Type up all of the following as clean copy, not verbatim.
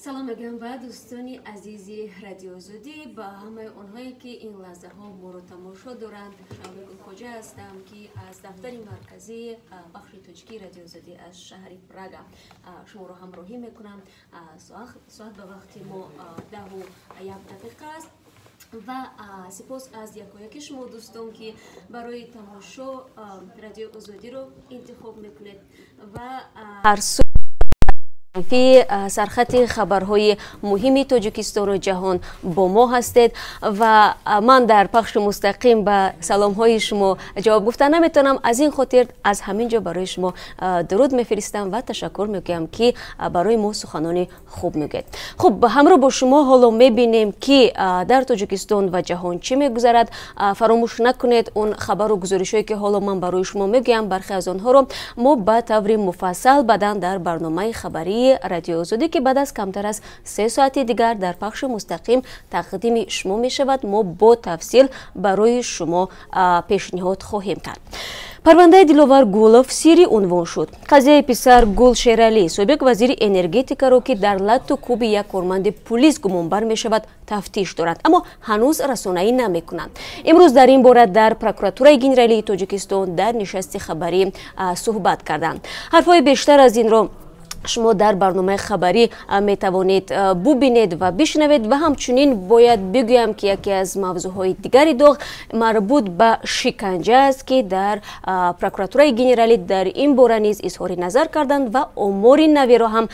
Салом мегӯям ба дӯстони азизи Радиои Озодӣ, ба ҳамаи онҳое, ки ин лаҳзаҳо моро тамошо доранд. Шаҳлои Гулхоҷа ҳастам, ки аз дафтари марказии бахши тоҷикии Радиои Озодӣ аз шаҳри Прага шуморо ҳамроҳӣ мекунам. Соат ба вақти мо 10:01 аст ва сипос аз якояки шумо, дӯстон, ки барои тамошо Радиои Озодиро интихоб мекунед ва ҳар фи сархати хабарҳои муҳими Тоҷикистону ҷаҳон бо мо ҳастед. Ва ман дар пахши мустақим ба саломҳои шумо ҷавоб гуфта наметавонам, аз ин хотир аз ҳамин ҷо барои шумо дуруд мефиристам ва ташаккур мегӯям, ки барои мо суханони хуб мегӯед. Хуб, ҳамроҳ бо шумо ҳоло мебинем, ки дар Тоҷикистон ва ҷаҳон чӣ мегузарад. Фаромӯш накунед, он хабару гузоришҳое, ки ҳоло ман барои шумо мегӯям, бархе аз онҳоро мо ба таври муфассал баъдан дар барномаи хабарии Радиои Озодӣ, ки баъд аз камтар аз 3 соати дигар дар пахши мустақим тақдими шумо мешавад, мо бо тафсил барои шумо пешниҳод хоҳем кард. Парвандаи Диловар Гулов сирӣ унвон шуд. Қазияи писар Гул Шералӣ, собиқ вазири энергетикаро, ки дар латту кӯби як корманди пулис гумонбар мешавад, тафтиш доранд, аммо ҳанӯз расонаӣ намекунанд. Имрӯз дар ин бора дар Прокуратураи генералии Тоҷикистон дар нишасти хабарӣ суҳбат карданд. Ҳарфҳои бештар аз инро шумо дар барномаи хабарӣ метавонед бубинед ва бишнавед. Ва ҳамчунин бояд бигӯям, ки яке аз мавзӯъҳои дигари доғ марбут ба шиканҷа аст, ки дар Прокуратураи генералӣ дар ин бора низ изҳори назар карданд ва омори навиро ҳам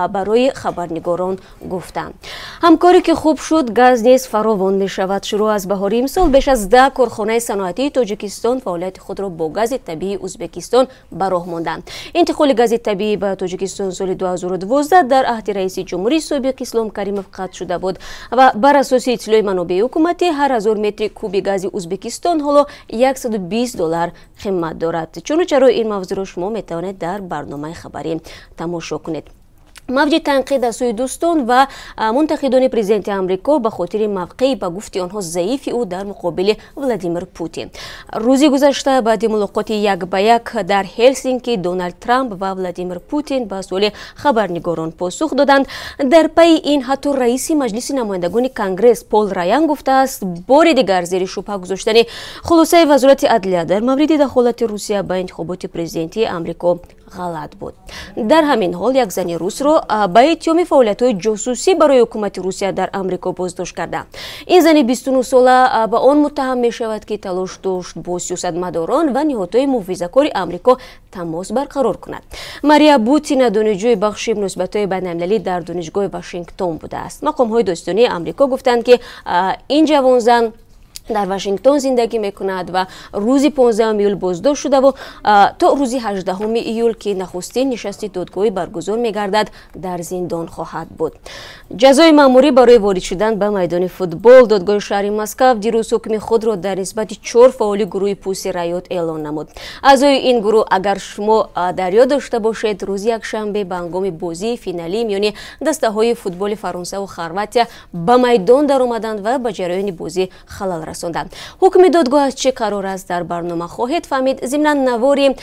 барои хабарнигорон гуфтанд. Ҳамкорӣ ки хуб шуд, газ низ фаровон мешавад. Шурӯъ аз баҳори имсол беш аз 10 корхонаи саноатии Тоҷикистон фаъолияти худро бо гази табиии Ӯзбекистон ба роҳ монданд. Интиқоли гази табиӣ ба Тоҷикистон соли 2012 дар аҳди раиси ҷумҳури собиқ Ислом Каримов қатъ шуда буд. Ва бар асоси иттилои манобеи ҳукуматӣ, ҳар ҳазор метри куби гази Ӯзбекистон ҳоло 120 доллар қимат дорад. Чуну чаро ин мавзӯъро шумо метавонед дар барномаи хабарӣ тамошо кунед. Мавҷи танқид аз сӯи дӯстон ва мунтақидони президенти Амрико ба хотири мавқеи, ба гуфти онҳо, заифи ӯ дар муқобили Владимир Путин. Рӯзи гузашта баъди мулоқоти як ба як дар Ҳелсинки Доналд Трамп ва Владимир Путин ба суоли хабарнигорон посух доданд. Дар пайи ин ҳатто раиси Маҷлиси намояндагони Конгресс Пол Раян гуфтааст, бори дигар зери шубҳа гузоштани хулосаи Вазорати адлия дар мавриди дахолати Русия ба интихоботи президентии Амрико ғалат буд. Дар ҳамин ҳол як зани русро ба иттиҳоми фаъолиятҳои ҷосусӣ барои ҳукумати Русия дар Амрико боздошт карданд. Ин зани 29-сола ба он муттаҳам мешавад, ки талош дошт бо сиёсатмадорон ва ниҳодҳои муҳофизакори Амрико тамос барқарор кунад. Мария Бутина донишҷӯи бахши муносибатҳои байналмилалӣ дар Донишгоҳи Вашингтон будааст. Мақомҳои додситонии Амрико гуфтанд, ки ин ҷавонзан дар Вашингтон зиндагӣ мекунад ва рӯзи 15 июл боздошт шудаву то рӯзи 18 июл, ки нахустин нишасти додгоҳӣ баргузор мегардад, дар зиндон хоҳад буд. Ҷазои маъмурӣ барои ворид шудан ба майдони футбол. Додгоҳи шаҳри Москав дирӯз ҳукми худро дар нисбати чор фаъоли гурӯҳи Пусси Райот эълон намуд. Аъзои ин гурӯҳ, агар шумо дар ёд дошта бошед, рӯзи якшанбе ба ҳангоми бозии финалӣ миёни дастаҳои футболи Фаронсаву Хорватия ба майдон даромаданд ва ба ҷараёни бозӣ халал расонданд. Ҳукми додгоҳ аз чӣ қарор аст, дар барнома хоҳед фаҳмид. Зимнан, навори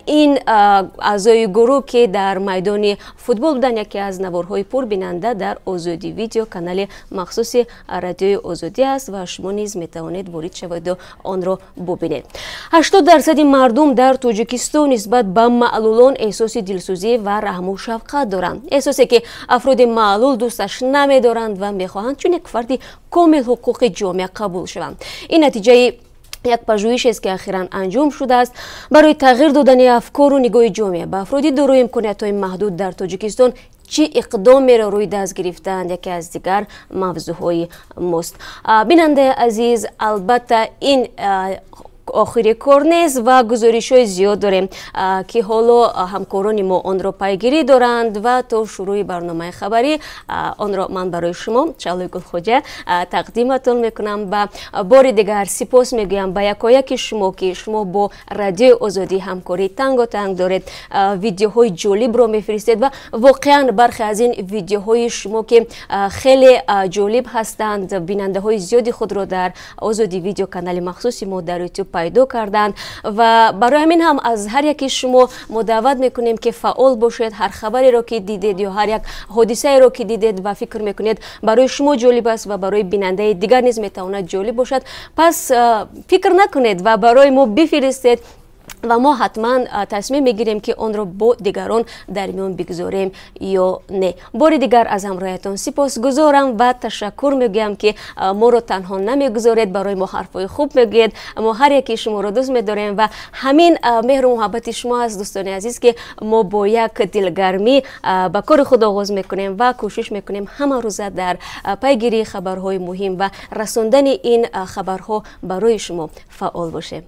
ин аъзои гурӯҳ, ки дар майдони футбол буданд, яке аз наворҳои пурбинанда дар Озодӣ Видео, канали махсуси Радиои Озодӣ аст ва шумо низ метавонед ворид шаведу онро бубинед. 80 дарсади мардум дар Тоҷикистон нисбат ба маълулон эҳсоси дилсӯзӣ ва раҳму шафқат доранд. Эҳсосе, ки афроди маълул дӯсташ намедоранд ва мехоҳанд чун як фарди комилҳуқуқи ҷомеа қабул шаванд. Ин натиҷаи як пажӯҳишест, ки ахиран анҷом шудааст. Барои тағйир додани афкору нигоҳи ҷомеа ба афроди дорои имкониятҳои маҳдуд дар Тоҷикистон чӣ иқдомеро рӯи даст гирифтаанд, яке аз дигар мавзӯъҳои мост. Бинандаи азиз, албатта, ин охири кор нест ва гузоришҳои зиёд дорем, ки ҳоло ҳамкорони мо онро пайгирӣ доранд ва то шурӯъи барномаи хабарӣ онро ман барои шумо, Шаҳлои Гулхоҷа, тақдиматон мекунам. Ба бори дигар сипос мегӯям ба якояки шумо, ки шумо бо Радиои Озодӣ ҳамкории танготанг доред, видеоҳои ҷолибро мефиристед ва воқеан бархе аз ин видеоҳои шумо, ки хеле ҷолиб ҳастанд, бинандаҳои зиёди худро дар Озодӣ Видео, канали махсуси мо дар Ютуб. пайдо карданд ва барои ҳамин ҳам аз ҳар яки шумо мо даъват мекунем, ки фаъол бошед. Ҳар хабареро ки дидед ё ҳар як ҳодисаеро ки дидед ва фикр мекунед, барои шумо ҷолиб аст ва барои бинандаи дигар низ метавонад ҷолиб бошад, пас фикр накунед ва барои мо бифиристед ва мо ҳатман тасмим мегирем, ки онро бо дигарон дар миён бигузорем ё не. Бори дигар аз ҳамроҳиятон сипосгузорам ва ташаккур мегӯям, ки моро танҳо намегузоред, барои мо ҳарфҳои хуб мегӯед. Мо ҳар яки шуморо дӯст медорем ва ҳамин меҳру муҳаббати шумо аст, дӯстони азиз, ки мо бо як дилгармӣ ба кори худ оғоз мекунем ва кӯшиш мекунем ҳама рӯза дар пайгирии хабарҳои муҳим ва расондани ин хабарҳо барои шумо фаъол бошем.